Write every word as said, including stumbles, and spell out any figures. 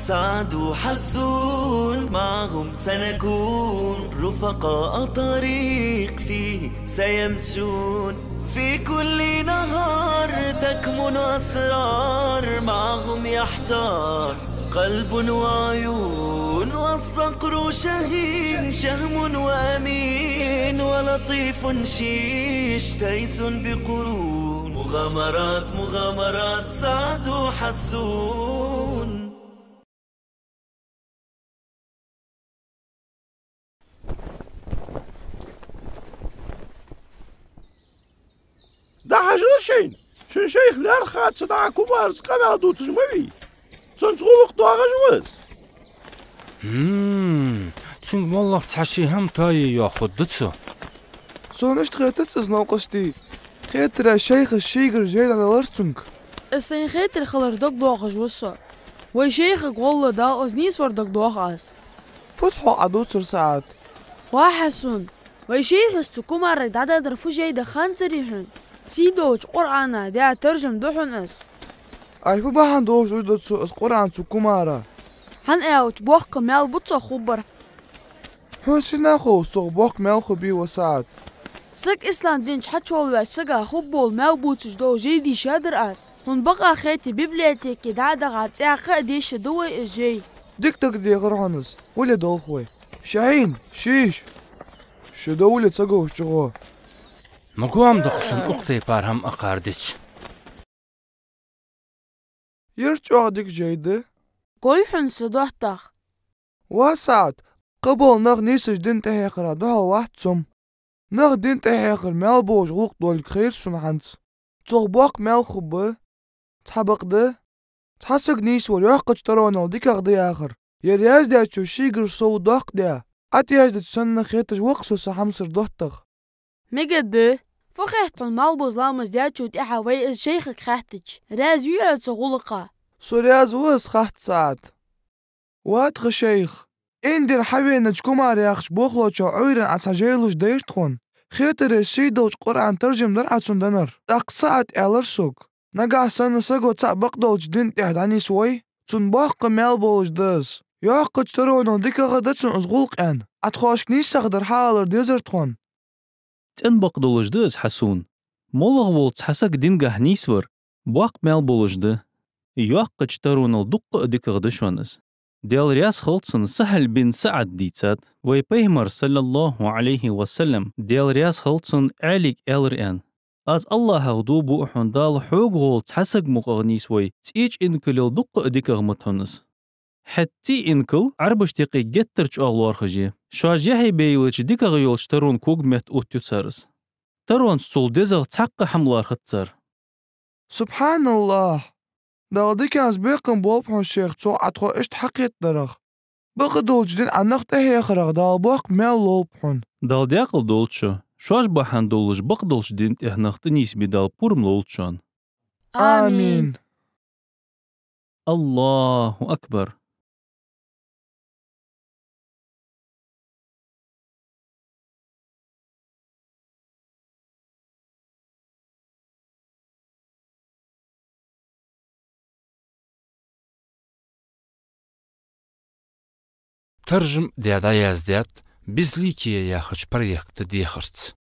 سعد وحسون معهم سنكون، رفقاء طريق فيه سيمشون. في كل نهار تكمن أسرار، معهم يحتار قلب وعيون. والصقر شهين، شهم وأمين، ولطيف شيش، تيس بقرون. مغامرات، مغامرات سعد وحسون. ДӀахьажал шоана, шун шайх лаьрххӀа ца дӀа кумарца къамаьл дувцаш ма вий. Цунца гӀулакх доагӀаш ва из. Хм, цунга моллагӀа цхьа ши хӀама тоае йоах хургда цо. Сона иштта хетац из, новкъостий. Хетарах, шайхас шийгара жай дӀаделар цунга. Из сайна хетар хилар дагадоахаш ва со. Вай шайхага гӀолла дала из нийсвар дагадоах аз. Фуд хьога Ӏа дувцар, СаӀад? Ва Хьасун, вай шайхас цу кумарага дӀадаьдар фу жай да ханзарий хьона? Сийдолча Къуръана даь таржам да хьона из. Ай, фу бахьан долаш дувцаргда цо из Къуръан цу кумара? ХӀана аьлча, боккха маьл ба цох хургбар. Хьона сенах хов цох боккха маьл хургбий, ва СаӀад? Саг ислам дин чу хьачувоалаваьча сага хургбола маьл бувцаш дола жай дийшадар аз. Хьона бакъахьа хете, библиотеке дӀа а даха, цӀаькха а дешаш да вай из жай. Дика дагадехар хьона из. Вале, долх вай. Шахьин, шиш! Шу довле ца говш чӀоагӀа. Ма гом да-кх сона укх тайпара хӀама акхар дича. Ер чӀоагӀа дика жай да. Гой хьона са доттагӀа. Ва СаӀад, кхыбола нах нийсача дина тӀахьехара духьал вац цо-м. Нах дина тӀахьехар маьл болаш гӀулакх долга хайра сона хӀанз. Цох боккха маьл хургба. Цхьа бакъ да. Цхьа саг нийсвар йоккхача таронал дикагӀа да яхар. Ер яздаьчо шийгара сов доккха даь, ӀотӀаяздаьча санна хеташ ва-кх со са хьамсара доттагӀа. Мегаргда. Фу хет хьона, Малбозе ламаз даьчул тӀехьагӀа вай из шайхага хаьттача, раьза вий Ӏа цу гӀулакха? Со раьза ва из хатта, СаӀад. Ва тха шайх, Индера хьавенача Кумар яхача бохлочох Ӏуйрийна Ӏа цхьа жай луш дайра тхона. Хетаре, сийдолча Къуръана таржам дар Ӏа цунна деннар. ТӀаккха СаӀад аьлар сога: нагахьа санна саго цхьа бакъдолча дина тӀа дӀанийсвой, цунна боккха маьл болаш да из. Йоккхача таронал дикагӀа да цун из гӀулакх, аьнна. Ӏа тхоашка нийсагӀдар хьаалар дезар тхона. ЦӀена бакъдолаш да из, Хьасун. МоллагӀа волча цхьа саг дингахьа нийсвар боккха маьл болаш да. Йоккхача таронал дуккха а дикагӀа да шоана из. Даьла раьза хилва цунна, Сахьл бин СаӀда дийцад, вай Пайхамара, صلى الله عليه وسلم, Даьла раьза хилва цунна, Ӏаьлийга аьлар, аьнна: аз АллахӀах дув буъ хьона, Дала хьога гӀолла цхьа саг мукъагӀа нийсвой, цӀеча инкалал дуккха а дикагӀа ма да хьона из. ХӀаьта цӀий инкал Ӏарбашта юкъе геттара чӀоагӀа лоархӀаш я. Шоаш яхье бе йиллача дикагӀа йолча тарона когаметта оттаю цар из. Таронца цул дезагӀа цхьаккха хӀама лоархӀац цар. СубхьаналлахӀ! Дала диканца бекхам болба хьона, шайх, цох Ӏа тхо иштта хьакхетадарах. Бакъдолча дина Ӏа нах тӀахьехарах Дала боккха маьл лолба хьона. Дала даькъала долда шо. Шоаш бахьан долаш бакъдолча дина тӀа нах тӀанийсбе Дала пурам лолда шоана. Амин. Амин. الله أكبر. Таржам даь дӀаяздаьд «Безликие» яхача проекта дехарца.